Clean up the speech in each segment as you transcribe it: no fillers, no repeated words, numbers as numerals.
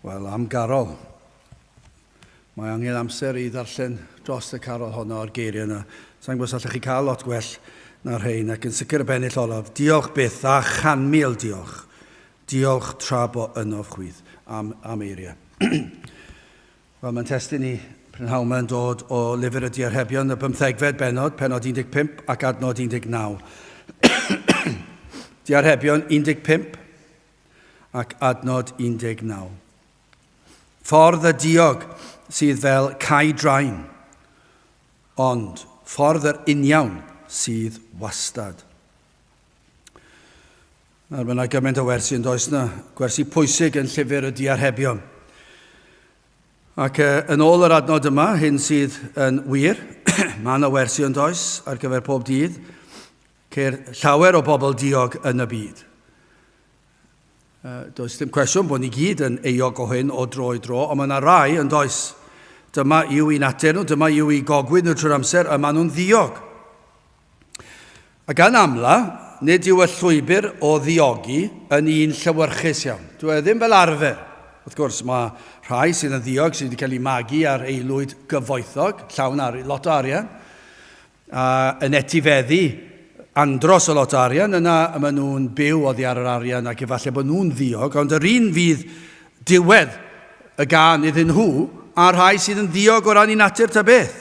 Wel, am garol. Mae angen amser i ddarllen dros y carol honno a'r geiriau yna. Sa'n gwybod os allech chi cael lot gwell na'r rhain, ac yn sicr y bennill olaf. Diolch byth a chanmil diolch. Diolch tra bo ynof chwith am, am eiriau. Wel, mae'n testun i prynhawn yma'n dod o lyfr y Diarhebion, y bymthegfed bennod, pennod 15 ac adnod 19. Diarhebion 15 ac adnod 19. Ffordd y diog sydd fel cae drain, ond ffordd yr uniawn sydd wastad. Nawr, mae yna gymaint o wersi yn does na, gwersi pwysig yn llyfr y diarhebion. Ac yn ôl yr adnod yma, hyn sydd yn wir, mae yna wersi yn does ar gyfer pob dydd. Ceir llawer o bobl diog yn y byd. Does dim cwestiwn bod ni gyd yn euog o hyn o dro i dro, ond mae yna rai yn does. Dyma yw i natur nhw, dyma yw i gogwydd nhw trwy'r amser, a maen nhw'n ddiog. A gan amla, nid yw y llwybr o ddiogi yn un llewyrchus iawn. Dyw e ddim fel arfer. Wrth gwrs, mae rhai sydd yn ddiog sydd wedi cael eu magu ar aelwyd gyfoethog, llawn ar, lot o arian, a yn etifeddu andros o lot o arian, yna maen nhw'n byw oddi ar yr arian ac efallai bod nhw'n ddiog, ond yr un fydd diwedd y gân iddyn nhw a'r rhai sydd yn ddiog o ran i natur ta beth.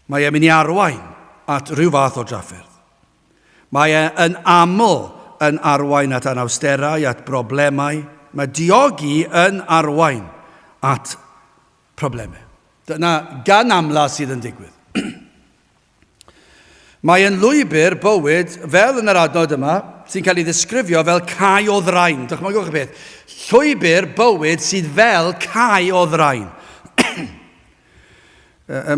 Mae e'n mynd i arwain at rhyw fath o drafferth. Mae e yn aml yn arwain at anawsterau, at broblemau. Mae diogi yn arwain at problemau. Dyna gan amla sydd yn digwydd. Mae yn lwybr bywyd, fel yn yr adnod yma, sy'n cael ei ddisgrifio fel cae o ddrain. Dychmygwch y peth. Llwybr bywyd sydd fel cae o ddrain.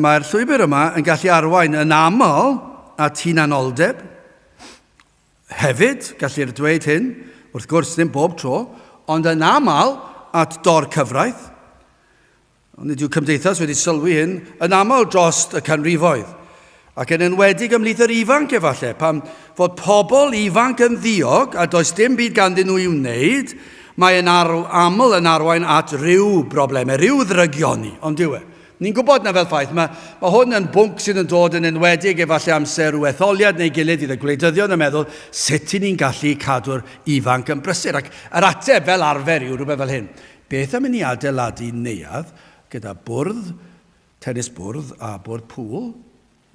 Mae'r llwybr yma yn gallu arwain yn aml at hunanoldeb. Hefyd, gallu'r dweud hyn, wrth gwrs ddim bob tro, ond yn aml at dor cyfraith. Ond nid yw cymdeithas wedi sylwi hyn yn aml dros y canrifoedd, ac yn enwedig ymhlith yr ifanc efallai, pam fod pobl ifanc yn ddiog a does dim byd ganddyn nhw i'w wneud, mae yn aml yn arwain at ryw broblemau, rhyw ddrygioni, ond yw e? Ni'n gwybod na fel ffaith, mae, mae hwn yn bwnc sydd yn dod yn enwedig efallai amser rhyw etholiad neu gilydd, fydd y gwleidyddion yn meddwl sut i ni'n gallu cadw'r ifanc yn brysur, ac yr ateb fel arfer yw rhywbeth fel hyn. Beth am i ni adeiladu neuadd gyda bwrdd tenis bwrdd a bwrdd pŵl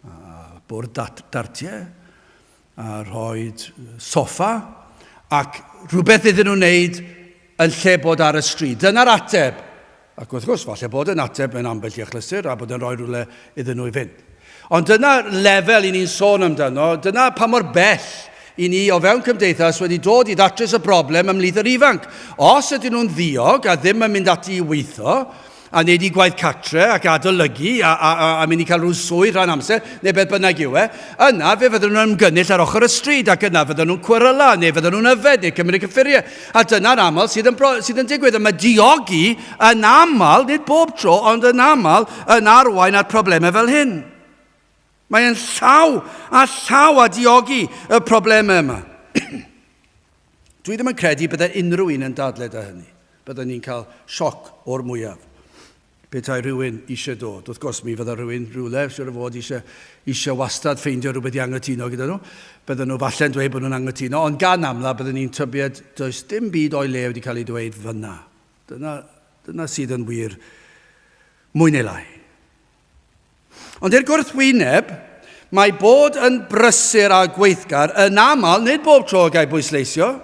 a bwrdd dat dartiau a rhoi soffa ac rhywbeth iddyn nhw wneud yn lle bod ar y stryd. Dyna'r ateb. Ac wrth gwrs, falle bod yn ateb mewn ambell i achlysur a bod yn rhoi rhywle iddyn nhw i fynd. Ond dyna'r lefel i ni'n sôn amdano, dyna pa mor bell i ni o fewn cymdeithas wedi dod i ddatrys y broblem ymhlith yr ifanc. Os ydyn nhw'n ddiog a ddim yn mynd ati i weithio, a wneud i gwaith catre ac adolygu a, a, a, a mynd i cael rhyw swydd rhan amser, neu beth bynnag yw e, yna fe fydden nhw'n ymgynnull ar ochr y stryd ac yna fydden nhw'n cweryla neu fydden nhw'n yfed neu cymryd cyffuriau. A dyna'r aml sydd yn, sydd yn digwydd. A mae diogi yn aml, nid bob tro, ond yn aml, yn arwain at problemau fel hyn. Mae yn llaw a llaw a diogi y problemau yma. Dwi ddim yn credu bydde unrhyw un yn dadle da hynny. Bydden ni'n cael sioc o'r mwyaf petai rhywun eisiau dod. Wrth gwrs, mi fydda rhywun rhywle, siwr o fod, eisiau, eisiau wastad ffeindio rhywbeth i anghytuno gyda nhw. Bydden nhw falle'n dweud bod nhw'n anghytuno, ond gan amla bydden ni'n tybied does dim byd o'i le wedi cael ei dweud fyna. Dyna, dyna sydd yn wir mwy neu lai. Ond i'r gwrthwyneb, mae bod yn brysur a gweithgar yn aml, nid bob tro y gai bwysleisio,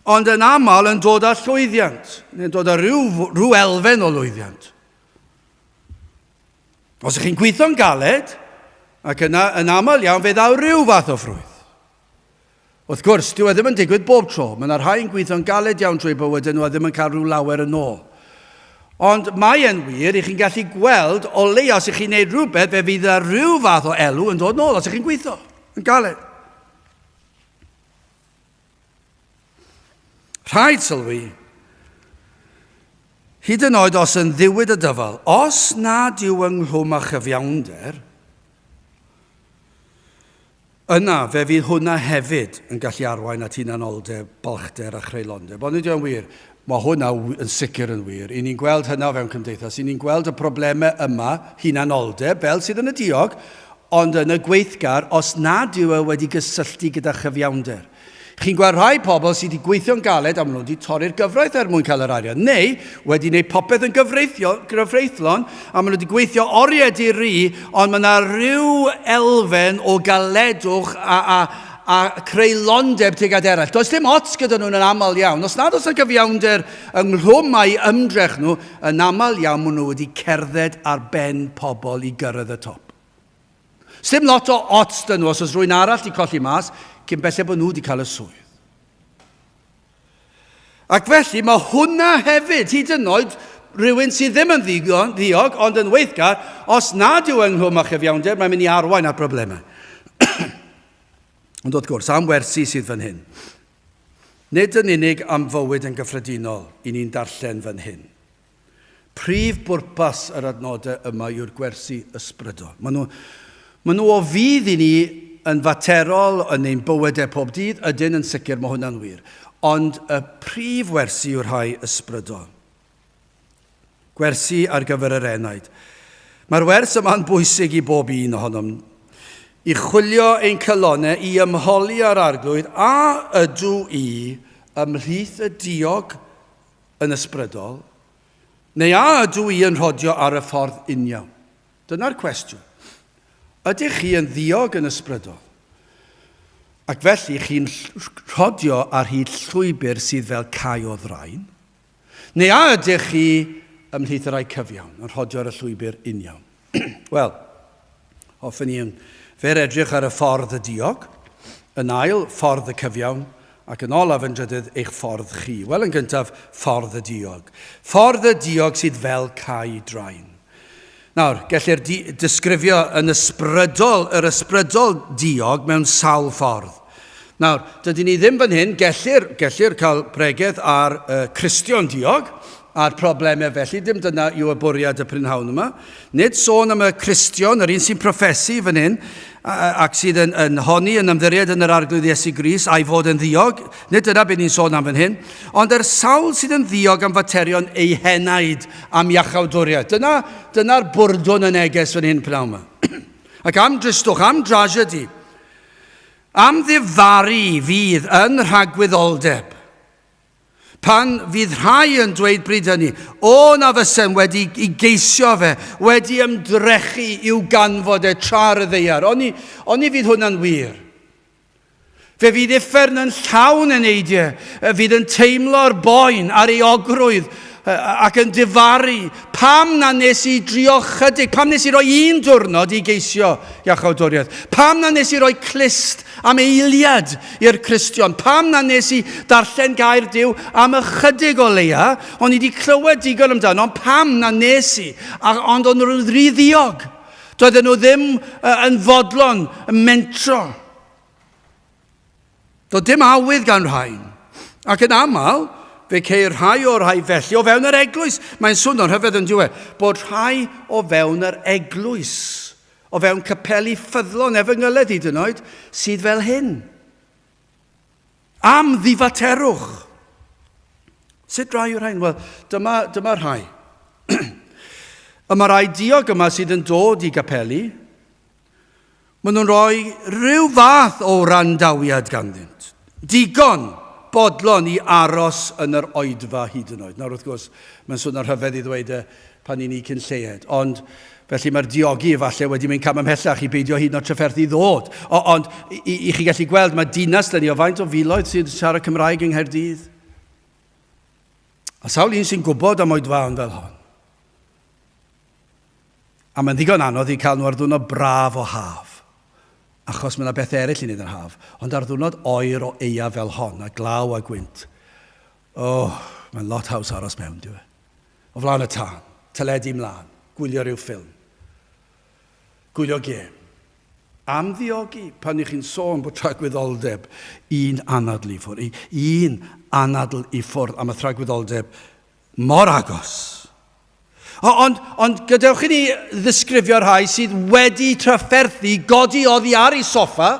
ond yn aml yn dod â llwyddiant, neu'n dod â rhyw, rhyw elfen o lwyddiant. Os ydych chi'n gweithio'n galed, ac yna yn aml iawn fe ddaw rhyw fath o ffrwyth. Wrth gwrs, dyw e ddim yn digwydd bob tro. Mae yna rhai yn gweithio'n galed iawn trwy bywydau nhw a ddim yn cael rhyw lawer yn ôl. Ond mae e'n wir, i chi'n gallu gweld, o leia os ych chi'n neud rhywbeth, fe fydd yna rhyw fath o elw yn dod nôl os ych chi'n gweithio yn galed. Rhaid sylwi, hyd yn oed os yn ddiwyd y dyfal, os nad yw ynghlwm â chyfiawnder, Yna, fe fydd hwnna hefyd yn gallu arwain at hunanoldeb, balchder a chreulondeb. Ond ydy o'n wir? Mae hwnna yn sicr yn wir. I ni'n gweld hynna o fewn cymdeithas. I ni'n gweld y problemau yma, hunanoldeb, fel sydd yn y diog, ond yn y gweithgar, os nad yw e wedi gysylltu gyda chyfiawnder. Chi'n gweld rhai pobl sydd wedi gweithio'n galed a maen nhw wedi torri'r gyfraith er mwyn cael yr arian, neu wedi gwneud popeth yn gyfreithlon a maen nhw wedi gweithio oriau di-ri, ond mae yna rhyw elfen o galedwch a, a, a creulondeb tuag at eraill. Does dim ots gyda nhw'n yn aml iawn. Os nad oes yna gyfiawnder ynghlwm â'i ymdrech nhw, yn aml iawn maen nhw wedi cerdded ar ben pobl i gyrraedd y top. Sdim lot o ots 'da nhw os oes rhywun arall 'di colli mas, cyn belled bod nhw 'di cael y swydd. Ac felly mae hwnna hefyd, hyd yn oed rhywun sydd ddim yn ddigon, ddiog, ond yn weithgar, os nad yw ynghlwm â chyfiawnder, mae'n mynd i arwain at broblemau. Ond wrth gwrs, am wersi sydd fan hyn. Nid yn unig am fywyd yn gyffredinol i ni'n darllen fan hyn. Prif bwrpas yr adnodau yma yw'r gwersi ysbrydol. Maen nhw, maen nhw o fudd i ni yn faterol yn ein bywydau pob dydd, ydyn yn sicr mae hwnna'n wir. Ond y prif wersi yw'r rhai ysbrydol. Gwersi ar gyfer yr enaid. Mae'r wers yma'n bwysig i bob un ohonom. I chwilio ein calonnau, i ymholi ar arglwydd, a ydw i ymhlith y diog yn ysbrydol, neu a ydw i yn rhodio ar y ffordd uniawn? Dyna'r cwestiwn. Ydych chi yn ddiog yn ysbrydol? Ac felly chi'n rhodio ar hyd llwybr sydd fel cae o ddrain? Neu a ydych chi ymhlith y rhai cyfiawn, yn rhodio ar y llwybr uniawn? Wel, hoffen ni yn fer edrych ar y ffordd y diog, yn ail, ffordd y cyfiawn, ac yn olaf yn drydydd, eich ffordd chi. Wel, yn gyntaf, ffordd y diog. Ffordd y diog sydd fel cae drain. Nawr, gellir disgrifio yn ysbrydol, yr ysbrydol diog mewn sawl ffordd. Nawr, dydyn ni ddim fan hyn, gellir, gellir cael pregeth ar uh, Cristion diog, a'r problemau felly, dim dyna yw y bwriad y prynhawn yma. Nid sôn am y Cristion, yr un sy'n proffesu fan hyn, ac sydd yn, yn honni yn ymddiried yn yr Arglwydd Iesu Grist a'i fod yn ddiog, nid dyna beth ni'n sôn am fan hyn, ond yr sawl sydd yn ddiog am faterion ei henaid am iachawdwriaeth. Dyna, dyna'r bwrdwn y neges fan hyn prynhawn yma. Ac am dristwch, am dragedy, am ddifaru fydd yn rhagwyddoldeb. Pan fydd rhai yn dweud bryd hynny, o na fysem wedi i geisio fe, wedi ymdrechu i'w ganfod e tra ar y ddeiar. Oni, oni fydd hwnna'n wir? Fe fydd uffern yn llawn eneidiau, fydd yn teimlo'r boen a'r euogrwydd ac yn difaru. Pam na nes i drio chydig? Pam nes i roi un diwrnod i geisio iachawdwriaeth? Pam na nes i roi clust am eiliad i'r Cristion? Pam na nes i darllen gair Duw am ychydig o leia? O'n i wedi clywed digon amdano, ond pam na nes i? A, ond o'n nhw'n rhy ddiog. Doedden nhw ddim yn fodlon yn mentro. Doedd dim awydd gan rhain. Ac yn aml, fe ceir rhai o'r rhai felly o fewn yr eglwys. Mae'n swnio'n rhyfedd yn diwe, bod rhai o fewn yr eglwys, o fewn capeli ffyddlon efengyledd hyd yn oed, sydd fel hyn. Am ddifaterwch. Sut rai yw'r rhain? Wel, dyma, dyma rhai. Y mae rai diog yma sydd yn dod i gapeli, Maen nhw'n rhoi rhyw fath o wrandawiad ganddynt. Digon bodlon i aros yn yr oedfa hyd yn oed. Nawr, wrth gwrs, mae'n swnio'n rhyfedd i ddweud e pan i ni cyn lleied, ond felly mae'r diogi efallai wedi mynd cam ymhellach i beidio hyd yn oed trafferthu i ddod. O, ond i, i chi gallu gweld, mae dinas dyn ni o faint o filoedd sy'n siarad Cymraeg yng Nghaerdydd. A sawl un sy'n gwybod am oedfaon fel hon. A mae'n ddigon anodd i cael nhw ar ddwrnod braf o haf, achos mae yna bethau eraill i wneud yn haf, ond ar ddwrnod oer o aeaf fel hon, a glaw a gwynt, oh, mae'n lot haws aros mewn, dyw e. O flaen y tân, teledu mlaen, gwylio rhyw ffilm, gwylio gêm. Am ddiogi, pan ych chi'n sôn bod tragwyddoldeb un anadl i ffwrdd, un anadl i ffwrdd am y thragwyddoldeb mor agos. Ond, ond gadewch i ni ddisgrifio'r rhai sydd wedi trafferthu godi oddi ar ei soffa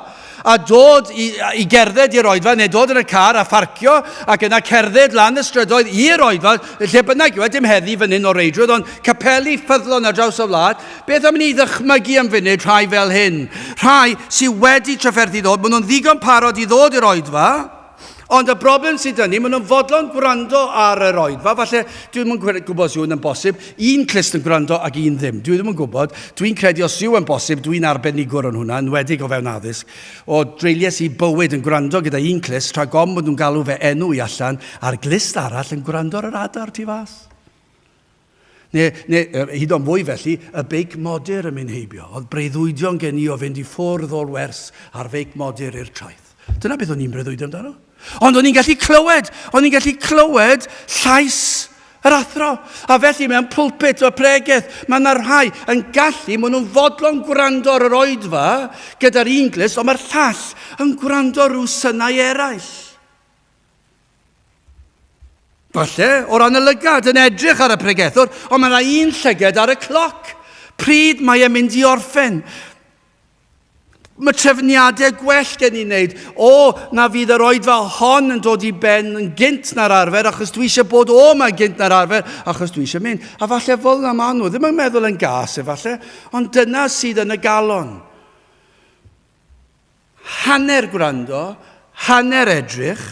a dod i, i gerdded i'r oedfa, neu dod yn y car a pharcio, ac yna cerdded lan y strydoedd i'r oedfa, lle bynnag yw e, dim heddi fan hyn o reidrwydd, ond capeli ffyddlon ar draws y wlad. Beth am ni ddychmygu am funud rhai fel hyn? Rhai sydd wedi trafferthu ddod, maen nhw'n ddigon parod i ddod i'r oedfa, Ond y broblem sydd 'da ni, maen nhw'n fodlon gwrando ar yr oedfa, falle, dwi ddim yn gwybod os yw hwn yn bosib, un clust yn gwrando ac un ddim. Dwi ddim yn gwybod. Dwi'n credu os yw yn bosib, dwi'n arbenigwr yn hwnna, enwedig o fewn addysg. O dreulies i bywyd yn gwrando gyda un clust, rhag ofn bod nhw'n galw fy enw i allan, a'r glust arall yn gwrando ar yr adar tu fas. Neu, neu hyd yn fwy felly, y beic modur yn mynd heibio. Oedd breuddwydion gen i o fynd i ffwrdd o'r wers ar feic modur i'r traeth. Dyna beth o'n i'n breuddwydio amdano. Ond o'n i'n gallu clywed, o'n i'n gallu clywed llais yr athro. A felly mewn pulpit o pregeth, mae yna rhai yn gallu, maen nhw'n fodlon gwrando ar yr oedfa gyda'r un glust, ond mae'r llall yn gwrando rhyw synau eraill. Falle, o ran y lygad, yn edrych ar y pregethwr, ond mae yna un llygad ar y cloc. Pryd mae e'n mynd i orffen? Mae trefniadau gwell gen i wneud. O, na fydd yr oedfa hon yn dod i ben yn gynt na'r arfer, achos dwi eisiau bod o yma gynt na'r arfer, achos dwi eisiau mynd. A falle fel yna maen nhw, ddim yn meddwl yn gas efallai, ond dyna sydd yn y galon. Hanner gwrando, hanner edrych.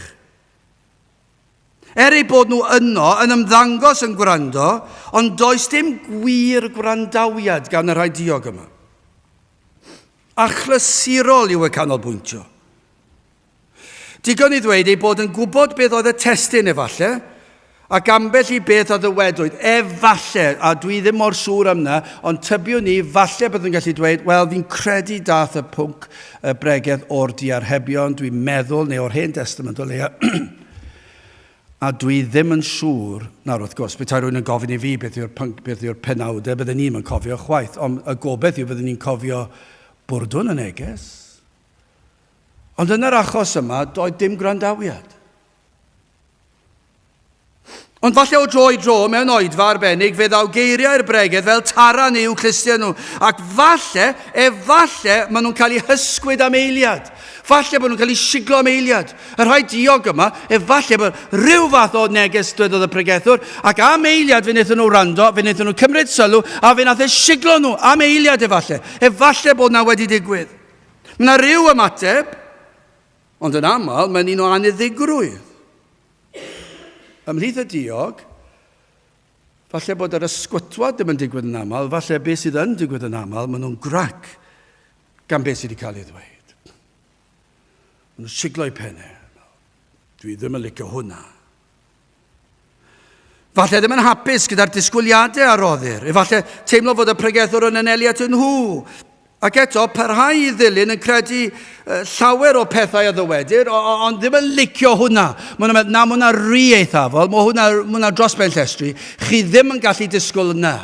Er eu bod nhw yno yn ymddangos yn gwrando, ond does dim gwir gwrandawiad gan y rhai diog yma. Achlysurol yw y canolbwyntio. Digon i ddweud ei bod yn gwybod beth oedd y testun efalle, ac ambell i beth a ddywedwyd, efalle, a dwi ddim mor siŵr am na, ond tybiwn ni, falle byddwn yn gallu dweud, wel, fi'n credu dath y pwnc y bregeth o'r diarhebion, dwi'n meddwl, neu o'r Hen Testament o leia, a dwi ddim yn siŵr, nawr wrth gwrs, petai rhywun yn gofyn i fi beth yw'r pwnc, beth yw'r penawdau, bydden ni'm yn cofio chwaith, ond y gobeith yw bydden ni'n cofio bwrdwn y neges. Ond yn yr achos yma, doedd dim gwrandawiad. Ond falle o dro i dro, mewn oedfa arbennig, fe ddaw geiriau'r bregeth fel taran i'w clustiau nhw. Ac falle, efalle, maen nhw'n cael eu hysgwyd am eiliad. Falle bod nhw'n cael eu siglo am eiliad. Y rhai diog yma, efalle bod rhyw fath o neges dwedodd y pregethwr, ac am eiliad fe wnaethon nhw wrando, fe wnaethon nhw cymryd sylw, a fe wnaeth e siglo nhw am eiliad efalle. Efalle bod na wedi digwydd. Mae yna ryw ymateb, ond yn aml mae'n un o aniddigrwydd. Ymhlith y diog, falle bod yr ysgwytwad ddim yn digwydd yn aml, falle beth sydd yn digwydd yn aml, maen nhw'n grac gan beth sydd wedi cael ei ddweud. Maen nhw'n siglo eu pennau. Dwi ddim yn licio hwnna. Falle ddim yn hapus gyda'r disgwyliadau a roddir. Efallai teimlo fod y pregethwr yn anelu at nhw. Ac eto, parhau i ddilyn yn credu llawer o pethau a ddywedir, ond ddim yn licio hwnna. Mae nhw'n meddwl, na, mae hwnna rhy eithafol, mae hwnna, mae hwnna dros ben llestri, chi ddim yn gallu disgwyl yna.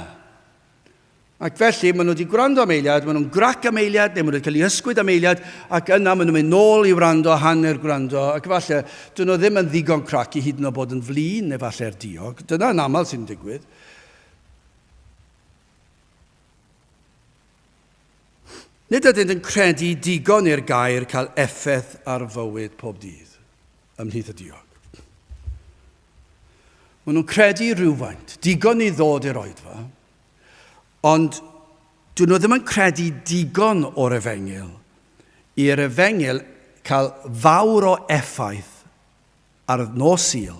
Ac felly, maen nhw wedi gwrando am eiliad, maen nhw'n grac am eiliad, neu maen nhw wedi cael eu hysgwyd am eiliad, ac yna maen nhw'n mynd nôl i wrando, hanner gwrando, ac efallai, dyn nhw ddim yn ddigon crac i hyd yn oed bod yn flin, efallai'r diog. Dyna yn aml sy'n digwydd. Nid ydynt yn credu digon i'r gair cael effaith ar fywyd pob dydd ymhlith y diog. Maen nhw'n credu rhywfaint, digon i ddod i'r oedfa, Ond dyn nhw ddim yn credu digon o'r efengyl i'r efengyl cael fawr o effaith ar nos Sul,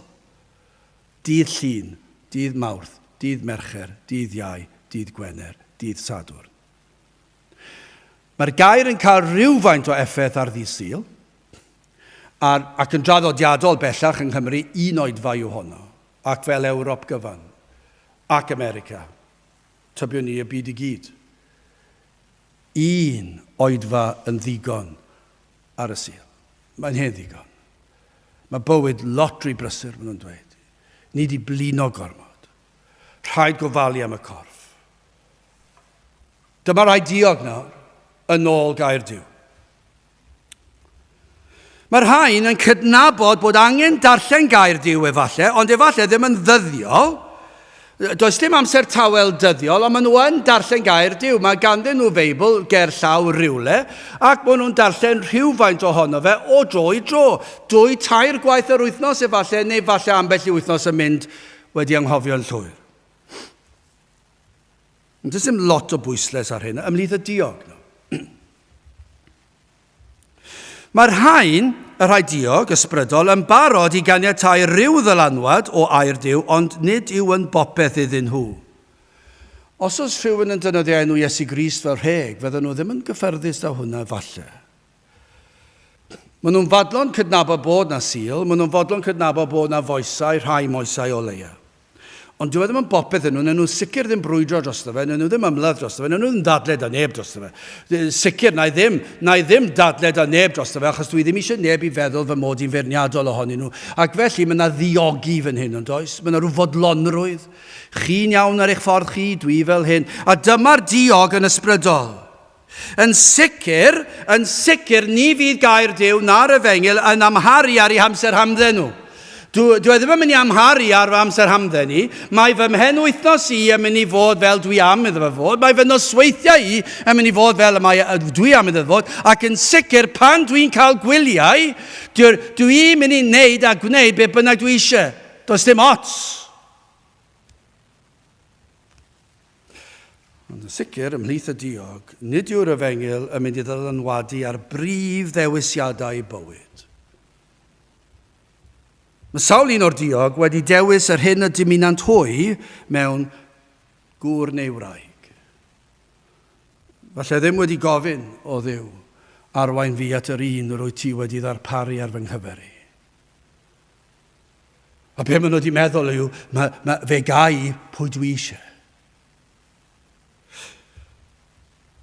dydd Llun, dydd Mawrth, dydd Mercher, dydd Iau, dydd Gwener, dydd Sadwrn. Mae'r gair yn cael rhywfaint o effaith ar ddydd Sul, ar, ac yn draddodiadol bellach yng Nghymru, un oedfa yw honno, ac fel Ewrop gyfan. Ac America. Tybiwn ni y byd i gyd. Un oedfa yn ddigon ar y Sul. Mae'n hen ddigon. Mae bywyd lot rhy brysur, maen nhw'n dweud. Ni di blino gormod. Rhaid gofalu am y corff. Dyma rai diog nawr, yn ôl gair Duw. Mae'r rhain yn cydnabod bod angen darllen gair Duw efallai, ond efallai ddim yn ddyddiol. Does dim amser tawel dyddiol, ond maen nhw yn darllen gair Duw. Mae ganddyn nhw Feibl ger llaw rhywle, ac maen nhw'n darllen rhywfaint ohono fe o dro i dro. Dwy, tair gwaith yr wythnos efallai, neu falle ambell i wythnos yn mynd wedi anghofio'n llwyr. Ond does dim lot o bwyslais ar hyn ymhlith y diog. No. Mae'r rhain, y rhai diog, ysbrydol, yn barod i ganiatáu rhyw ddylanwad o air Duw, ond nid yw yn bopeth iddyn nhw. Os oes rhywun yn defnyddio enw Iesu Grist fel rheg, fydden nhw ddim yn gyffyrddus â hwnna falle. Maen nhw'n fodlon cydnabod bod 'na Sul, maen nhw'n fodlon cydnabod bod 'na foesau, rhai moesau o leia. Ond dyw e ddim yn bopeth yn nhw, wnawn nhw'n sicr ddim brwydro drosto fe, wnawn nhw ddim ymladd drosto fe, wnawn nhw ddim dadle da neb drosto fe. Sicr, na i ddim, na i ddim dadle da neb drosto fe, achos dwi ddim eisiau neb i feddwl fy mod i'n feirniadol ohonyn nhw. Ac felly mae yna ddiogi fan hyn, ond oes? Mae yna rhyw fodlonrwydd. Chi'n iawn ar eich ffordd chi, dwi fel hyn. A dyma'r diog yn ysbrydol. Yn sicr, yn sicr, ni fydd gair Duw na'r efengyl yn amharu ar eu hamser hamdden nhw. Dwi, dwi e ddim yn mynd i amharu ar fy amser hamdden i. Mae fy mhenwythnos i yn mynd i fod fel dwi am iddo fe fod. Mae fy nosweithiau i yn mynd i fod fel y mae dwi am iddo fe fod. Ac yn sicr, pan dwi'n cael gwyliau, dwi'n mynd i wneud a gwneud be bynnag dwi eisiau. Does dim ots. Ond yn sicr, ymhlith y diog, nid yw'r efengyl yn mynd i ddylanwadu ar brif ddewisiadau bywyd. Mae sawl un o'r diog wedi dewis yr hyn y dymunant hwy mewn gŵr neu wraig. Falle ddim wedi gofyn, o Dduw, arwain fi at yr un yr wyt ti wedi ddarparu ar fy nghyfer i. A be maen nhw wedi meddwl yw, ma, ma, fe gai pwy dwi eisiau.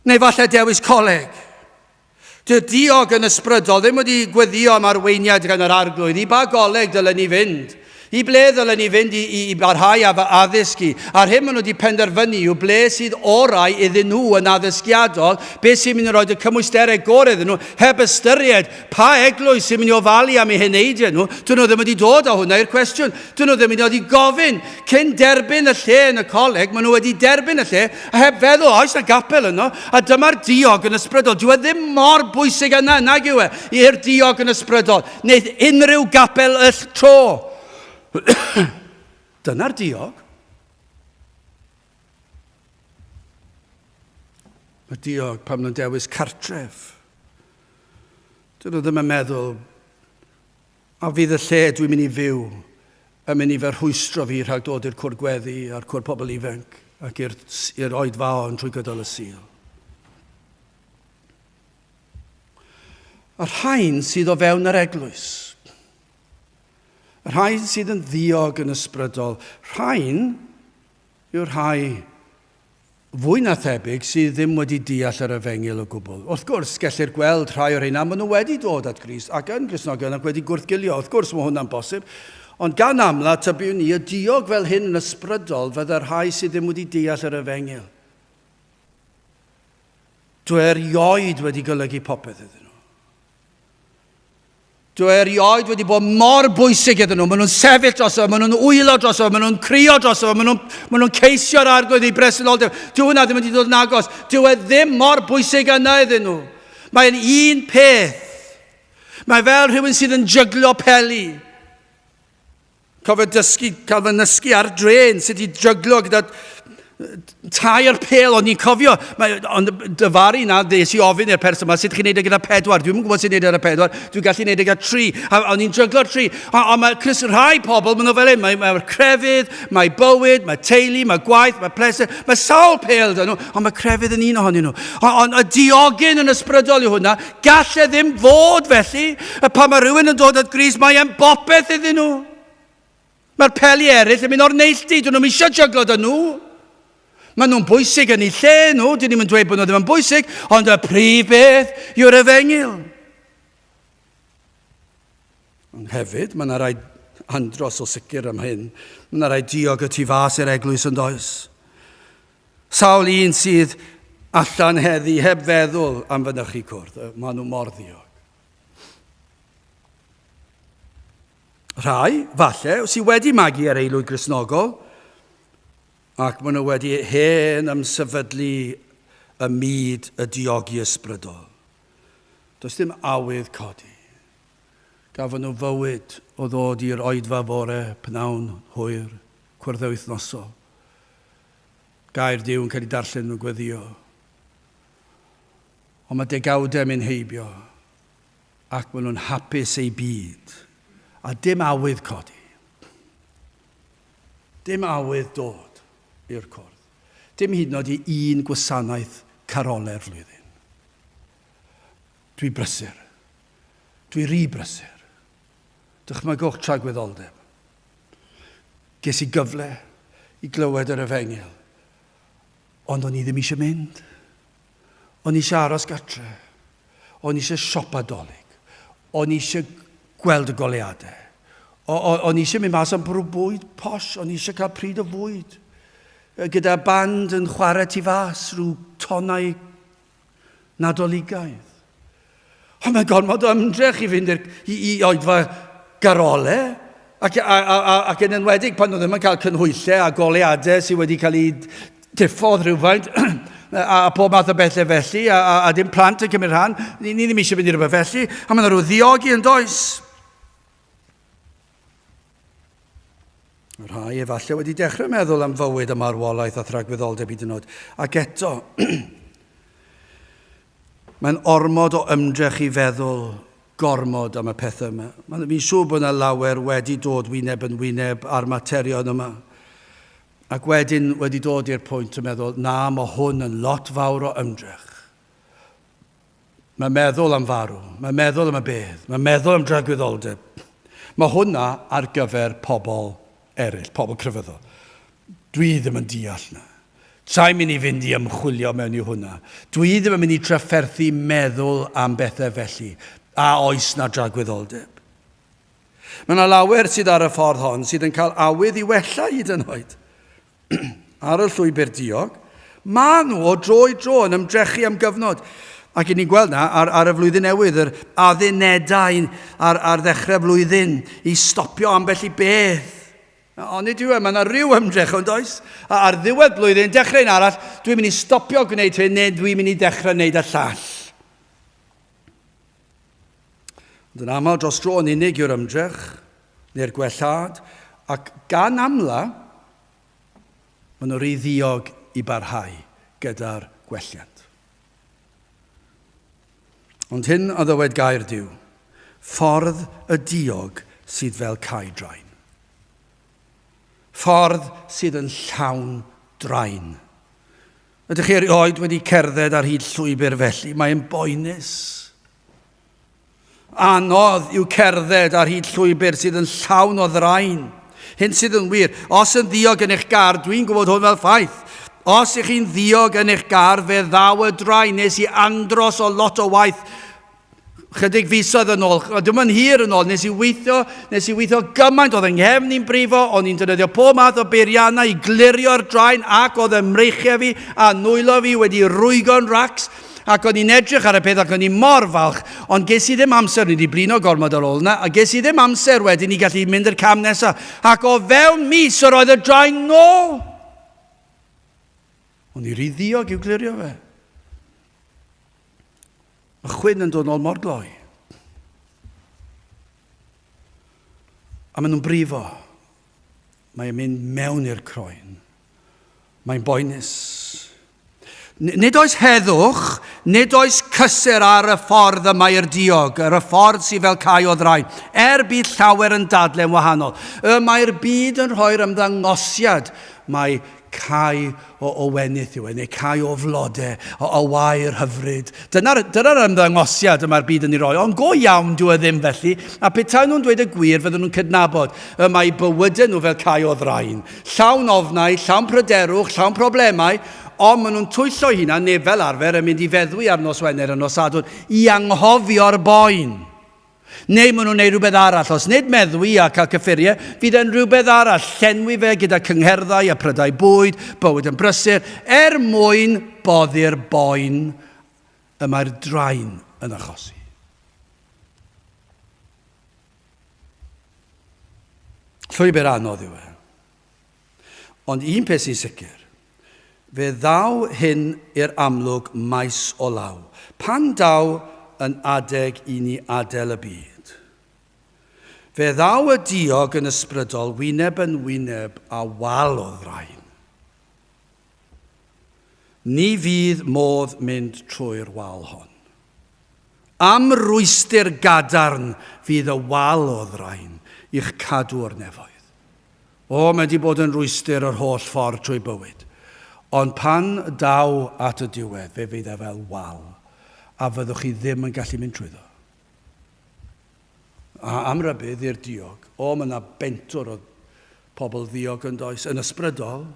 Neu falle dewis coleg. Dy'r diog yn ysbrydol ddim wedi gweddio am arweiniad gan yr arglwydd. I ba goleg dylen ni fynd? I ble ddylen ni fynd i, i, i barhau â fy addysg i? A'r hyn maen nhw wedi penderfynu yw ble sydd orau iddyn nhw yn addysgiadol, beth sy'n mynd i roi y cymwysterau gorau iddyn nhw, heb ystyried Pa eglwys sy'n mynd i ofalu am eu heneidiau nhw? Dyn nhw ddim wedi dod â hwnna i'r cwestiwn. Dyn nhw ddim wedi dod i gofyn. Cyn derbyn y lle yn y coleg, maen nhw wedi derbyn y lle a heb feddwl, oes na gapel yno? A dyma'r diog yn ysbrydol. Dyw e ddim mor bwysig yna, nag yw e, i'r diog yn ysbrydol. Wneith unrhyw gapel y tro. Dyna'r diog. Mae diog pan nhw'n dewis cartref. Dyn nhw ddim yn meddwl, a fydd y lle dwi'n mynd i fyw yn mynd i fy rhwystro fi rhag dod i'r cwr gweddi a'r cwr pobl ifanc ac i'r oedfaon trwy gydol y Sul. Y rhain sydd o fewn yr eglwys. Y rhain sydd yn ddiog yn ysbrydol. Rhain yw'r rhai fwy na thebyg sydd ddim wedi deall yr efengyl o gwbl. Wrth gwrs, gellir gweld rhai o'r rheina, maen nhw wedi dod at Grist ac yn Gristnogion ac wedi gwrthgilio. Wrth gwrs, mae hwnna'n bosib. Ond gan amla, tybiwn i, y diog fel hyn yn ysbrydol fydda'r rhai sydd ddim wedi deall yr efengyl. Dwi erioed wedi golygu popeth iddyn nhw. Dwi erioed wedi bod mor bwysig iddyn nhw. Maen nhw'n sefyll droso, maen nhw'n wylo droso, maen nhw'n crio droso, maen nhw'n maen nhw ceisio'r arglwydd i bresenoldeb. Dyw hwnna ddim wedi dod yn agos. Dyw e ddim mor bwysig yna iddyn nhw. Mae'n un peth. Mae fel rhywun sydd yn jyglo peli. Cofio dysgu, cael fy nysgu ar drên, sut i jyglo gyda tair pêl, ond ni'n cofio, mae, ond dyfaru na, ddes i ofyn i'r person yma, sut chi'n neud e gyda pedwar? Dwi'n gwybod sut neud e gyda pedwar, dwi'n gallu neud e gyda tri, a o'n i'n jyglo'r tri. Ond mae Chris, rhai pobl, maen nhw fel hyn, mae, mae crefydd, mae bywyd, mae teulu, mae gwaith, mae pleser, mae sawl pêl dyn nhw, ond mae crefydd yn un ohonyn nhw. Ond y diogyn yn ysbrydol yw hwnna, Gall e ddim fod felly. Y pan mae rhywun yn dod at Grist, mae e'n bopeth iddyn nhw. Mae'r peli eraill yn mynd o'r neilltu, dyn nhw'n eisiau jyglo dyn nhw. Maen nhw'n bwysig yn eu lle nhw, dyn ni'n dweud bod nhw ddim yn bwysig, ond y prif beth yw'r efengyl. Ond hefyd, mae yna rai andros o sicr am hyn. Mae yna rai diog y tu fas i'r eglwys yn does. Sawl un sydd allan heddi heb feddwl am fynychu cwrdd. Maen nhw mor ddiog. Rhai, falle, sydd wedi magu ar aelwyd Gristnogol, Ac maen nhw wedi hen ymsefydlu ym myd y diogi ysbrydol. Does dim awydd codi. Gafon nhw fywyd o ddod i'r oedfa fore, pnawn, hwyr, cwrdd wythnosol. Gair Duw yn cael ei darllen nhw'n gweddio. Ond mae degawdau mynd heibio ac maen nhw'n hapus eu byd a dim awydd codi. Dim awydd dod i'r cwrdd. Dim hyd yn oed i un gwasanaeth carolau'r flwyddyn. Dwi brysur. Dwi rhy brysur. Dychmygwch tragwyddoldeb. Ges i gyfle i glywed yr efengyl, ond o'n i ddim eisiau mynd. O'n i eisiau aros gatre. O'n i eisiau siopa Dolig. O'n i eisiau gweld y goleuadau. O'n i eisiau mynd mas am bwrw bwyd posh. O'n i eisiau cael pryd o fwyd. Gyda band yn chwarae tu fas rhyw tonau Nadoligaidd. Ond mae gormod o ymdrech i fynd i, i oedfa garole, ac, a, a, a, ac yn enwedig pan nhw ddim yn cael cynhwyllau a goleadau sydd wedi cael eu diffodd rhywfaint, a, a pob math o bethau felly, a, a, a dim plant yn cymryd rhan, ni, ni ddim eisiau mynd i rhywbeth felly, a mae yna rhyw ddiogi yn does. Mae rhai efallai wedi dechrau meddwl am fywyd a marwolaeth a thragwyddoldeb hyd yn oed. Ac eto, mae'n ormod o ymdrech i feddwl gormod am y pethau yma. Mae'n fi'n siŵr bod yna lawer wedi dod wyneb yn wyneb â'r materion yma. Ac wedyn wedi dod i'r pwynt o meddwl, na, mae hwn yn lot fawr o ymdrech. Mae meddwl am farw, mae meddwl am y bedd, mae meddwl am dragwyddoldeb. Mae hwnna ar gyfer pobl eraill, pobl crefyddol. Dwi ddim yn deall na. Sa'n mynd i fynd i ymchwilio mewn i hwnna. Dwi ddim yn mynd i trafferthu meddwl am bethau felly. A oes na dragwyddoldeb? Mae yna lawer sydd ar y ffordd hon sydd yn cael awydd i wella hyd yn oed. ar y llwybr diog, maen nhw o dro i dro yn ymdrechu am gyfnod. Ac i ni'n gweld na ar, ar y flwyddyn newydd, yr addunedau ar, ar ddechrau flwyddyn i stopio ambell i beth. Ond nid yw e, mae yna rhyw ymdrech ond oes? A ar ddiwedd blwyddyn, dechrau un arall, dwi'n mynd i stopio gwneud hyn neu dwi'n mynd i ddechrau gwneud y llall. Ond yn aml dros dro yn unig yw'r ymdrech, neu'r gwellhad, ac gan amla, maen nhw rhy ddiog i barhau gyda'r gwelliant. Ond hyn a ddywed gair Duw, ffordd y diog sydd fel cae drain. Ffordd sydd yn llawn drain. Ydych chi erioed wedi cerdded ar hyd llwybr felly? Mae'n boenus. Anodd yw cerdded ar hyd llwybr sydd yn llawn o ddraen. Hyn sydd yn wir. Os yn ddiog yn eich gar, dwi'n gwybod hwn fel ffaith. Os ych chi'n ddiog yn eich gar, fe ddaw y draen. Nes i andros o lot o waith chydig fisoedd yn ôl, dim yn hir yn ôl, nes i weithio, nes i weithio gymaint, oedd yng nghefn i'n brifo, o'n i'n defnyddio pob math o beiriannau i glirio'r draen ac oedd y mreichiau fi a nwylo fi wedi rwygo'n racs, ac o'n i'n edrych ar y peth ac o'n i mor falch, ond ges i ddim amser, o'n i wedi blino gormod ar ôl yna, a ges i ddim amser wedyn i gallu mynd i'r cam nesaf, ac o fewn mis yr oedd y draen nôl. O'n i rhy ddiog i'w glirio fe. Mae chwyn yn dod nôl mor gloi. A maen nhw'n brifo. Mae'n mynd mewn i'r croen. Mae'n boenus. Nid oes heddwch, nid oes cysur ar y ffordd y mae'r diog, ar y ffordd sydd fel cae o ddraen. Er bydd llawer yn dadle'n wahanol. Y mae'r byd yn rhoi'r ymddangosiad mae Cae o o wenith yw e, neu cae o flode, o, o wair hyfryd. Dyna'r dyna ymddangosiad y mae'r byd yn ei roi, ond go iawn dyw e ddim felly, a petai nhw'n dweud y gwir fydden nhw'n cydnabod y mae bywydau nhw fel cae o ddraen. Llawn ofnau, llawn pryderwch, llawn problemau, ond maen nhw'n twyllo hunan, neu fel arfer yn mynd i feddwi ar nos Wener a nos Sadwrn i anghofio'r boen. Neu maen nhw'n neud rhywbeth arall. Os nid meddwi a cael cyffuriau, fydd e'n rhywbeth arall. Llenwi fe gyda cyngherddau a prydau bwyd, bywyd yn brysur, er mwyn boddi'r boen y mae'r draen yn achosi. Llwybr anodd yw e. Ond un peth sy'n sicr, fe ddaw hyn i'r amlwg maes o law, pan daw yn adeg i ni adael y byd. Fe ddaw y diog yn ysbrydol wyneb yn wyneb â wal o ddrain. Ni fydd modd mynd trwy'r wal hon. Am rwystr gadarn fydd y wal o ddrain i'ch cadw o'r nefoedd. O, mae 'di bod yn rwystr yr holl ffordd trwy bywyd. Ond pan daw at y diwedd, fe fydd e fel wal, a fyddwch chi ddim yn gallu mynd trwyddo. A am rybudd i'r diog, o, mae yna bentwr o pobl ddiog yn does, yn ysbrydol.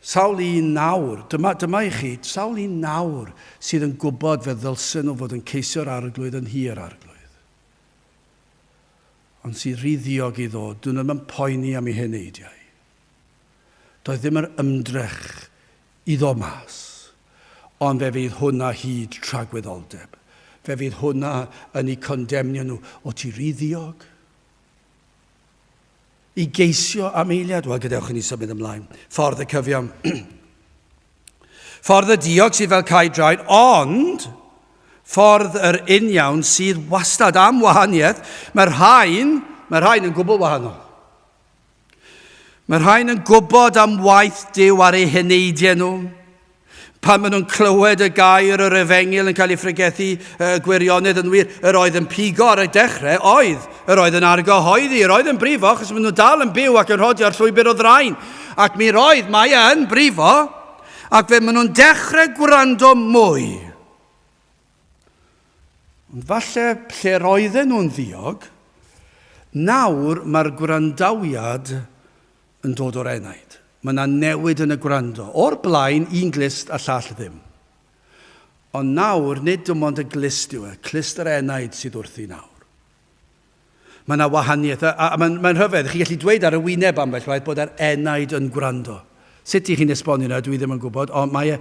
Sawl un nawr, dyma, dyma i chi, sawl un nawr sydd yn gwybod fe ddylsen nhw fod yn ceisio'r arglwydd yn hir arglwydd. Ond sydd rhy ddiog i ddod, dyn nhw ddim yn poeni am eu heneidiau. Doedd ddim yr ymdrech i ddod mas. Ond fe fydd hwnna hyd tragwyddoldeb. Fe fydd hwnna yn eu condemnio nhw. O ti rhy ddiog? I geisio am eiliad? Wel, gadewch i ni symud ymlaen. Ffordd y cyfiawn. Ffordd y diog sydd fel cae draed, ond ffordd yr uniawn sydd wastad am wahaniaeth. Mae'r rhain, mae'r rhain yn gwbl wahanol. Mae'r rhain yn gwybod am waith Duw ar eu heneidiau nhw. Pan maen nhw'n clywed y gair yr efengyl yn cael ei phregethu, y gwirionedd yn wir, yr oedd yn pigo ar y dechrau, oedd, yr oedd yn argyhoeddi, yr oedd yn brifo, achos maen nhw dal yn byw ac yn rhodio ar llwybr o ddraen. Ac mi roedd, mae e yn brifo, ac fe maen nhw'n dechrau gwrando mwy. Ond falle lle roedden nhw'n ddiog, nawr mae'r gwrandawiad yn dod o'r enaid. Mae yna newid yn y gwrando. O'r blaen, un glust a llall ddim. Ond nawr, nid dim ond y glust yw e, clust yr enaid sydd wrthi nawr. Mae yna wahaniaeth, a, a mae'n mae rhyfedd, chi'n gallu dweud ar y wyneb ambell waith bod yr enaid yn gwrando. Sut i chi'n esbonio yna, dwi ddim yn gwybod, ond mae e,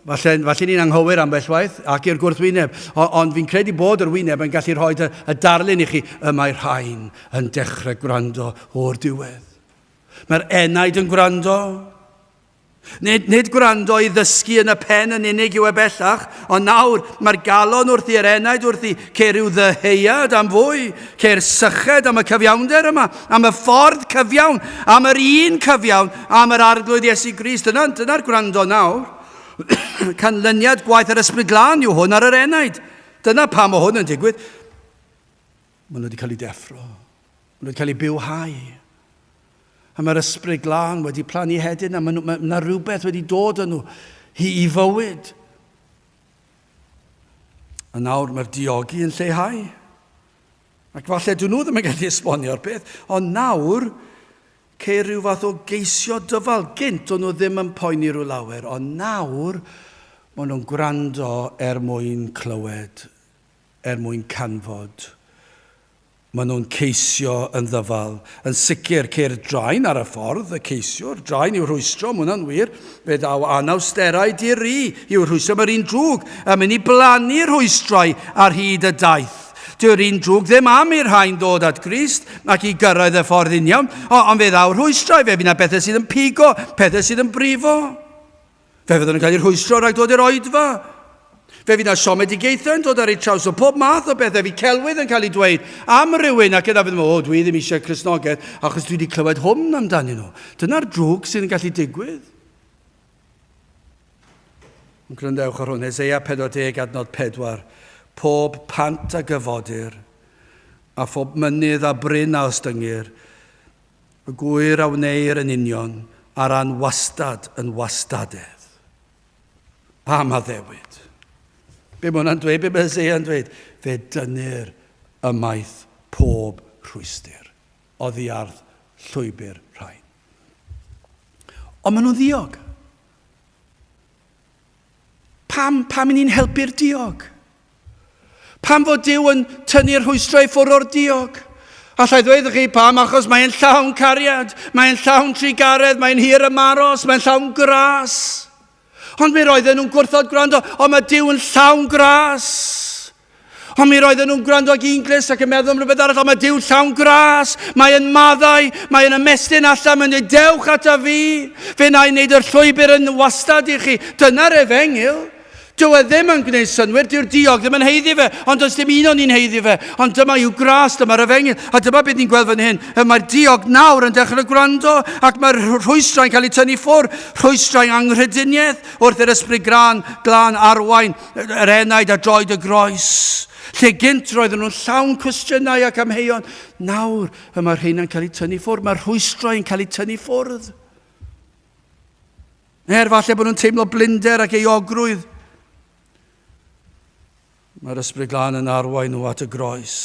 falle, falle ni'n anghywir ambell waith, ac i'r gwrthwyneb, ond, ond fi'n credu bod yr wyneb yn gallu rhoi y, y darlun i chi, y mae rhain yn dechrau gwrando o'r diwedd. Mae'r enaid yn gwrando, Nid, nid gwrando i ddysgu yn y pen yn unig yw e bellach, ond nawr mae'r galon wrthi, yr enaid wrthi, ceir rhyw ddyheuad am fwy, ceir syched am y cyfiawnder yma, am y ffordd cyfiawn, am yr un cyfiawn, am yr Arglwydd Iesu Grist. Dyna, dyna'r gwrando nawr. Canlyniad gwaith yr Ysbryd Glân yw hwn ar yr enaid. Dyna pam o hwn yn digwydd. Maen nhw wedi cael eu deffro. Maen nhw wedi cael eu bywhau. A mae'r Ysbryd Glân wedi plannu hedyn a mae yna rhywbeth wedi dod yn nhw i, i fywyd. A nawr mae'r diogi yn lleihau. Ac falle dyn nhw ddim yn gallu esbonio'r peth, ond nawr ceir rhyw fath o geisio dyfal. Gynt o'n nhw ddim yn poeni rhyw lawer, ond nawr maen nhw'n gwrando er mwyn clywed, er mwyn canfod. Maen nhw'n ceisio yn ddyfal. Yn sicr, ceir draen ar y ffordd, y ceisiwr. Draen i'w rhwystro, mae hwnna'n wir. Fe ddaw anawsterau di-ri i'w rhwystro. Mae'r un drwg yn mynd i blannu rhwystrau ar hyd y daith. Dyw'r un drwg ddim am i'r rhain ddod at Grist ac i gyrraedd y ffordd uniawn, ond fe ddaw rhwystrau, fe fydd yna bethau sydd yn pigo, pethau sydd yn brifo. Fe fyddwn yn cael eu rhwystro rhag dod i'r oedfa. Fe fydd yna siomedigaethau yn dod ar eu traws o pob math o bethau. Fydd celwydd yn cael ei dweud am rywun ac yna fydd o, dwi ddim eisiau Cristnogaeth achos dwi wedi clywed hwn amdanyn nhw. Dyna'r drwg sydd yn gallu digwydd. Ond gwrandewch ar hwn, Eseia 40 adnod 4. Pob pant a gyfodir, a phob mynydd a bryn a ostyngir, Y gŵyr a wneir yn union ar ran wastad yn wastadedd. Am addewid. Be mae hwnna'n dweud? Be mae Hosea yn dweud? Fe dynnir ymaith pob rhwystr oddi ar llwybr rhain. Ond maen nhw'n ddiog. Pam, pam i ni'n helpu'r diog? Pam fod Duw yn tynnu'r rhwystrau i ffwrdd o'r diog? Allai ddweud chi pam, achos mae'n llawn cariad, mae'n llawn trugaredd, mae'n hir ymaros, mae'n llawn gras. Ond mi roedden nhw'n gwrthod gwrando, ond mae Duw yn llawn gras. Ond mi roedden nhw'n gwrando ag un glust ac yn meddwl am rhywbeth arall, ond mae Duw llawn gras, mae yn maddau, mae yn ymestyn allan, mae'n dweud, dewch ata fi, fe na i wneud yr llwybr yn wastad i chi. Dyna'r efengyl. Dyw e ddim yn gwneud synnwyr, dyw'r diog ddim yn haeddu fe, ond does dim un o'n ni'n haeddu fe. Ond dyma yw gras, dyma'r efengyl, a dyma beth ni'n gweld fan hyn. Mae'r diog nawr yn dechrau gwrando, ac mae'r rhwystrau'n cael eu tynnu ffwrdd, rhwystrau anghrediniaeth, wrth i'r ysbryd glân, glân arwain yr enaid a droed y groes. Lle gynt roedden nhw'n llawn cwestiynau ac amheuon, nawr y mae'r rheina'n cael eu tynnu ffwrdd, mae'r rhwystrau yn cael eu tynnu ffwrdd. Er falle bod nhw'n teimlo blinder ac euogrwydd. Mae'r Ysbryd Glân yn arwain nhw at y groes.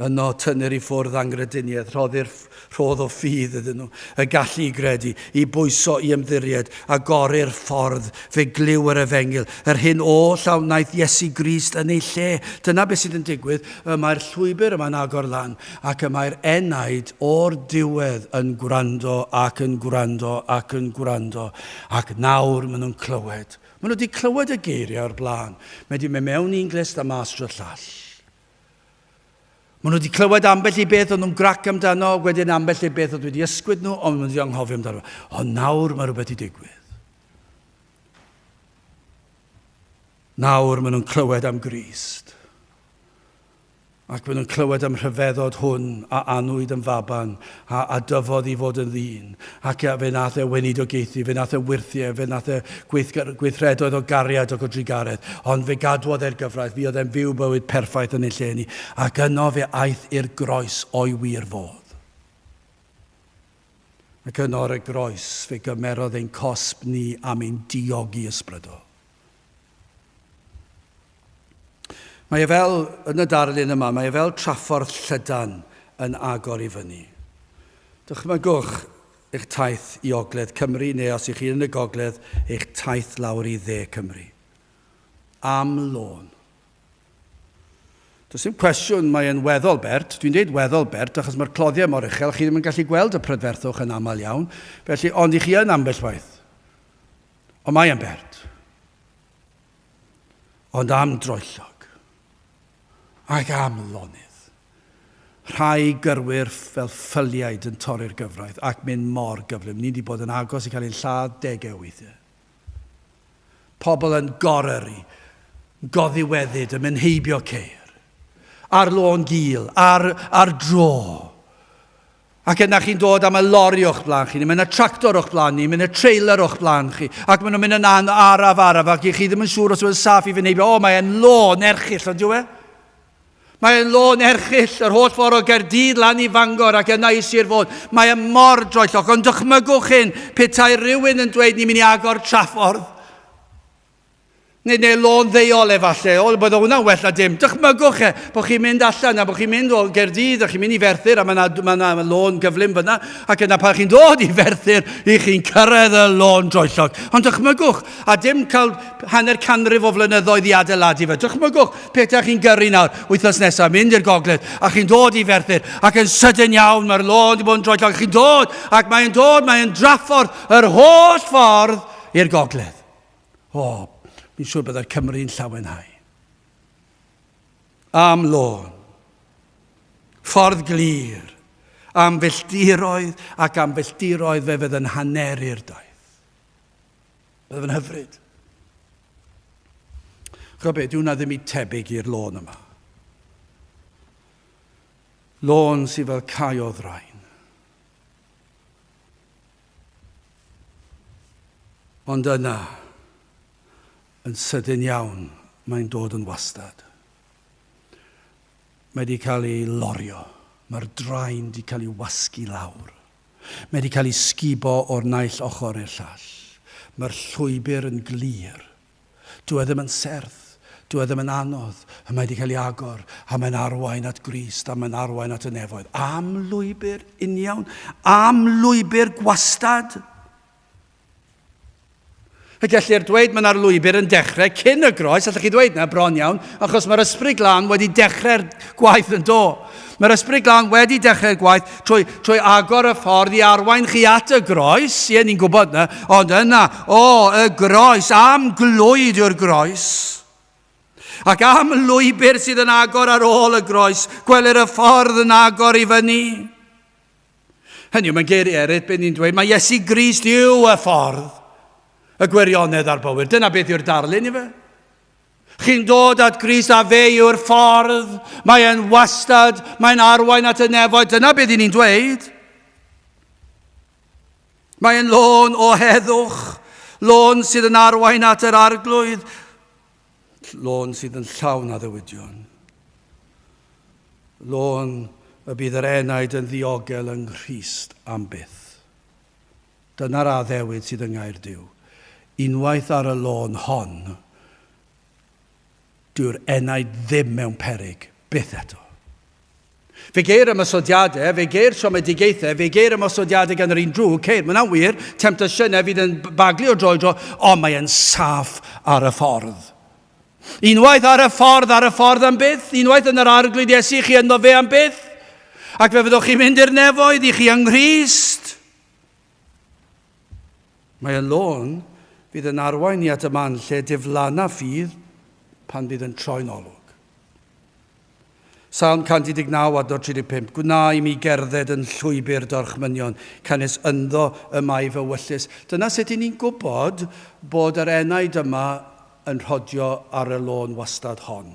Yno tynnir i ffwrdd angrediniaeth, rhoddir rhodd o ffydd iddyn nhw, y gallu i gredu, i bwyso, i ymddiried, agorir ffordd, fe glyw yr efengyl, yr hyn oll a wnaeth Iesu Grist yn ei lle. Dyna beth sydd yn digwydd, y mae'r llwybr yma'n agor lan, Ac y mae'r enaid o'r diwedd yn gwrando ac yn gwrando ac yn gwrando, ac nawr maen nhw'n clywed. Maen nhw wedi clywed y geiriau o'r blaen. Mae wedi mynd mewn un glust a mas drwy'r llall. Maen nhw wedi clywed ambell i beth oedd nhw'n grac amdano, wedyn ambell i beth oedd wedi ysgwyd nhw, ond maen nhw wedi anghofio amdano. Ond nawr mae rhywbeth wedi digwydd. Nawr maen nhw'n clywed am Grist. Ac maen nhw'n clywed am rhyfeddod hwn a anwyd yn faban, a, a dyfodd i fod yn ddyn, ac fe nath e weinidogaethu, fe nath e wyrthiau, fe nath e gweithgar, gweithredoedd o gariad ac o drugaredd, ond fe gadwodd e'r gyfraith, fuodd e'n fyw bywyd perffaith yn ei lle ni, ac yno fe aeth i'r groes o'i wir fodd. Ac yno ar y groes fe gymerodd ein cosb ni am ein diogi ysbrydol. Mae e fel, yn y darlun yma, mae e fel traffordd llydan yn agor i fyny. Dychmygwch eich taith i Ogledd Cymru, neu os ych chi yn y Gogledd, eich taith lawr i Dde Cymru. Am lôn. Does dim cwestiwn, mae e'n weddol bert. Dwi'n dweud weddol bert achos mae'r cloddiau mor uchel, chi ddim yn gallu gweld y prydferthwch yn aml iawn. Felly, ond i chi yn ambell waith. Ond mae e'n bert. Ond am droellog. Ac am lonydd. Rhai gyrwyr fel ffyliaid yn torri'r gyfraith ac mynd mor gyflym. Ni wedi bod yn agos i cael ein lladd degau o weithiau. Pobl yn goryrru, goddiweddyd, yn mynd heibio ceir. Ar lôn gul, ar, ar dro. Ac yna chi'n dod am y lori o'ch blaen chi, neu mae yna tractor o'ch blaen ni, mae yna trailer o'ch blaen chi, ac maen nhw'n mynd yn an araf araf, ac i chi ddim yn siŵr os yw'n saff i fynd heibio. O, mae'n lôn erchyll, ond yw e? Mae'n lôn erchyll yr holl ffordd o Gaerdydd lan i Fangor ac yna i Sir Fôn. Mae e mor droellog, ond dychmygwch hyn, petai rhywun yn dweud ni'n mynd i agor traffordd. Neu, neu lôn ddeuol efallai. O, bydde hwnna'n well na dim. Dychmygwch e, bod chi'n mynd allan a bod chi'n mynd o Gaerdydd a chi'n mynd i Ferthyr a mae yna ma na lôn gyflym fyna ac yna pan chi'n dod i Ferthyr i chi'n cyrraedd y lôn droellog. Ond dychmygwch, a dim cael hanner canrif o flynyddoedd i adeiladu fe. Dychmygwch petai chi'n gyrru nawr wythnos nesaf, mynd i'r gogledd a chi'n dod i Ferthyr ac yn sydyn iawn mae'r lôn wedi bod yn droellog. Chi'n dod ac mae'n dod, mae'n draffordd yr holl ffordd i'r gogledd. O, fi'n siŵr byddai'r Cymry'n llawenhau. Am lôn. Ffordd glir. Am filltiroedd ac am filltiroedd fe fydd yn haneru'r daith. Bydd yn hyfryd. Chwa be, dyw hwnna ddim i tebyg i'r lôn yma. Lôn sydd fel cae o ddrain. Ond yna, yn sydyn iawn, mae'n dod yn wastad. Mae wedi cael ei lorio. Mae'r draen wedi cael ei wasgu lawr. Mae wedi cael ei sgubo o'r naill ochr i'r llall. Mae'r llwybr yn glir. Dyw e ddim yn serth, dyw e ddim yn anodd, y mae wedi cael ei agor, a mae'n arwain at Grist, a mae'n arwain at y nefoedd. Am lwybr uniawn, am lwybr gwastad. Y gellir dweud mae yna'r lwybr yn dechrau cyn y groes, allwch chi ddweud na, bron iawn, achos mae'r Ysbryd Glân wedi dechrau'r gwaith yn do. Mae'r Ysbryd Glân wedi dechrau'r gwaith trwy, trwy agor y ffordd i arwain chi at y groes. Ie, ni'n gwybod na. Ond yna, o, y groes, am glwyd yw'r groes. Ac am lwybr sydd yn agor ar ôl y groes, gwelir y ffordd yn agor i fyny. Hynny yw, mae'n geiriau eraill, beth ni'n dweud, mae Iesu Grist yw y ffordd, y gwirionedd a'r bywyd. Dyna beth yw'r darlun i fe. Chi'n dod at Grist a fe yw'r ffordd, mae'n wastad, mae'n arwain at y nefoedd. Dyna beth ni'n dweud. Mae'n lôn o heddwch, lôn sydd yn arwain at yr arglwydd, lôn sydd yn llawn addewidion. Lôn y bydd yr enaid yn ddiogel yng Nghrist am byth. Dyna'r addewid sydd yng Ngair Duw. Unwaith ar y lôn hon, dyw'r enaid ddim mewn peryg, byth eto. Fe geir ymosodiadau, fe geir siomedigaethau, fe geir ymosodiadau gan yr un drwg, ceir, mae hwnna'n wir, temtasiynau fydd yn baglu o dro i dro, ond mae e'n saff ar y ffordd. Unwaith ar y ffordd, ar y ffordd am byth, unwaith yn yr arglwydd Iesu, chi ynddo fe am byth, ac fe fyddwch chi'n mynd i'r nefoedd i chi yng Nghrist. Mae y lôn fydd yn arwain ni at y man lle diflanna ffydd pan fydd yn troi'n olwg. Salm 119 adnod 35, Gwna i mi gerdded yn llwybr dorchmynion, canys ynddo y mae fy wyllys. Dyna sut i ni'n gwybod bod yr enaid yma yn rhodio ar y lôn wastad hon.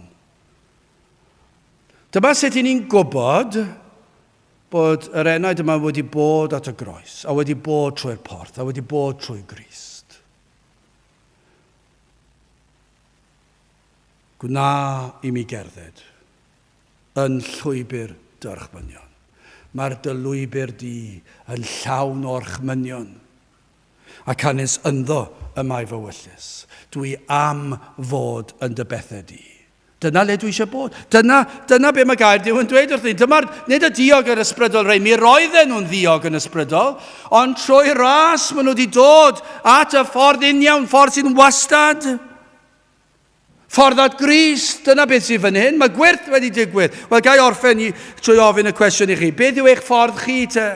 Dyma sut i ni'n gwybod bod yr enaid yma wedi bod at y groes, a wedi bod trwy'r porth, a wedi bod trwy Grist. Gwna i mi gerdded yn llwybr dy orchmynion. Mae'r dy lwybr di yn llawn o orchmynion, ac canys ynddo y mae fy wyllys. Dwi am fod yn dy bethau di. Dyna le dwi eisiau bod. Dyna, dyna be mae gair Duw yn dweud wrth ni. Dyma'r, nid y diog yr ysbrydol rei, mi roedden nhw'n ddiog yn ysbrydol, ond trwy ras maen nhw wedi dod at y ffordd uniawn, ffordd sy'n wastad. Ffordd at Grist, dyna beth sydd fan hyn. Mae gwyrth wedi digwydd. Wel, gai orffen i, trwy ofyn y cwestiwn i chi. Beth yw eich ffordd chi te?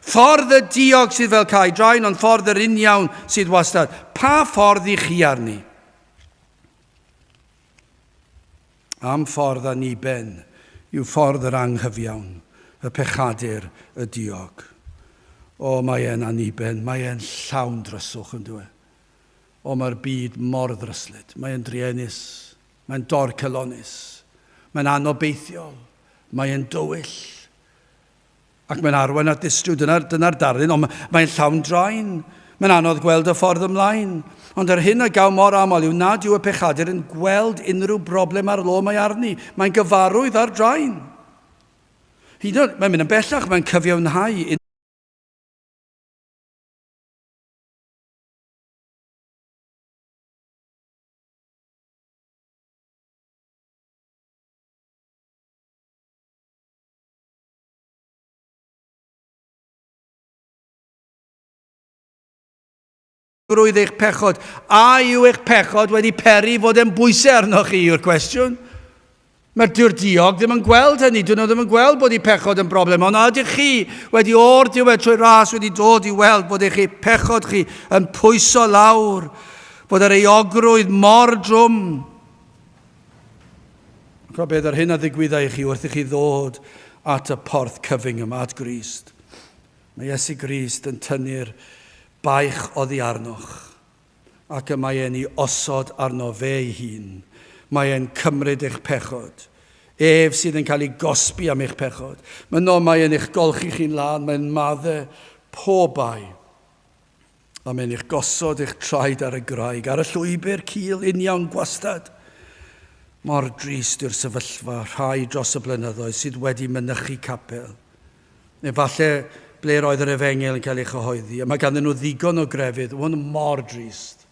Ffordd y diog sydd fel cae draen, ond ffordd yr uniawn sydd wastad. Pa ffordd i chi arni? Am ffordd aniben yw ffordd yr anghyfiawn, y pechadur, y diog. O, mae e'n aniben, mae e'n llawn dryswch yn dweud. O, mae'r byd mor ddryslyd. Mae'n druenus. Mae'n dorcalonnus. Mae'n anobeithiol. Mae'n dywyll. Ac mae'n arwain at ddistryw. Dyna'r dyna darlun, ond mae'n llawn draen. Mae'n anodd gweld y ffordd ymlaen. Ond yr hyn a gaw mor aml yw nad yw y pechadur yn gweld unrhyw broblem ar lo mae arni. Mae'n gyfarwydd â'r draen. Hyd yn oed, mae'n mynd yn bellach, mae'n cyfiawnhau Rwydd eich pechod. A yw eich pechod wedi peri fod e'n bwysau arnoch chi yw'r cwestiwn. Mae'r dyw'r diog ddim yn gweld hynny, dyn nhw ddim yn gweld bod eu pechod yn broblem, ond a ydych chi wedi o'r diwedd trwy ras wedi dod i weld bod eich pechod chi yn pwyso lawr, bod yr euogrwydd mor drwm. Ac o beth yr hyn a ddigwyddai i chi wrth i chi ddod at y porth cyfyng yma, at Grist. Mae Iesu Grist yn tynnu'r baich oddi arnoch. Ac y mae e'n ei osod arno fe ei hun. Mae e'n cymryd eich pechod. Ef sydd yn cael ei gosbi am eich pechod. Myno mae e'n eich golchi chi'n lân, mae'n madde pob bai. A mae'n eich gosod eich traed ar y graig, ar y llwybr cul uniawn gwastad. Mor drist yw'r sefyllfa rhai dros y blynyddoedd sydd wedi mynychu capel. Efallai ble roedd yr efengyl yn cael ei chyhoeddi, a mae ganddyn nhw ddigon o grefydd. Mae hwn mor drist.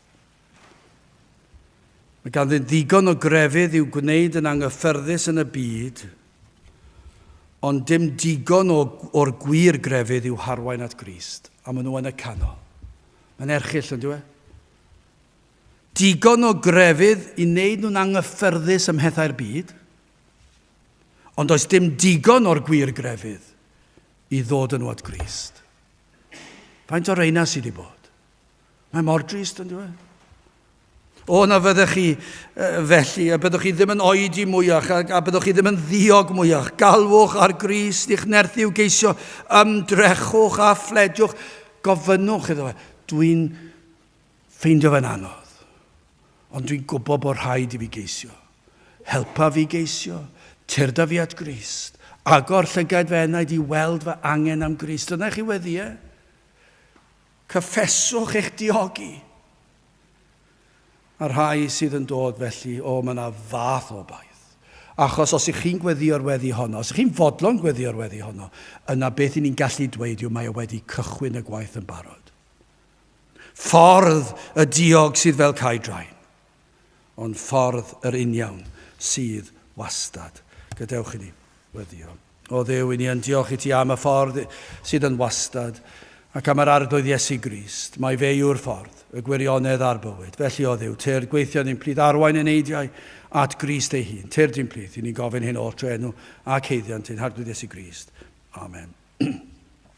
Mae ganddyn ddigon o grefydd i'w gwneud yn anghyffyrddus yn y byd, ond dim digon o, o'r gwir grefydd i'w harwain at Grist, a maen nhw yn y canol. Mae'n erchyll, yn dweud? Digon o grefydd i wneud nhw'n anghyffyrddus ym mhethau'r byd, Ond does dim digon o'r gwir grefydd i ddod yn nhw at Grist. Faint o reina sydd wedi bod? Mae mor drist yn dweud. O, na fyddech chi felly, a byddwch chi ddim yn oedi mwyach, a, a byddwch chi ddim yn ddiog mwyach. Galwch ar Grist i'ch nerthu i'w geisio, ymdrechwch a phlediwch. Gofynnwch iddo fe. Dwi'n ffeindio fe'n anodd, ond dwi'n gwybod bod rhaid i fi geisio. Helpa fi geisio, tyrda fi at Grist. Agor llygaid fy enaid i weld fy angen am Grist. Dyna chi weddiau. Cyffeswch eich diogi. A'r rhai sydd yn dod felly, o, mae yna fath o obaith. Achos os ych chi'n gweddïo'r weddi honno, os ych chi'n fodlon gweddïo'r weddi honno, yna beth i ni'n gallu dweud yw mae o wedi cychwyn y gwaith yn barod. Ffordd y diog sydd fel cae drain, ond ffordd yr uniawn sydd wastad. Gadewch i ni weddio. O Dduw, i ni yn diolch i ti am y ffordd sydd yn wastad, ac am yr Arglwydd Iesu Grist. Mai fe yw'r ffordd, y gwirionedd a'r bywyd. Felly, o Dduw, tyrd gweithio ni'n plith, arwain ein eidiau at Grist ei hun. Tyrd i'n plith, i ni'n gofyn hyn oll trwy enw ac haeddiant ein Harglwydd Iesu Grist. Amen.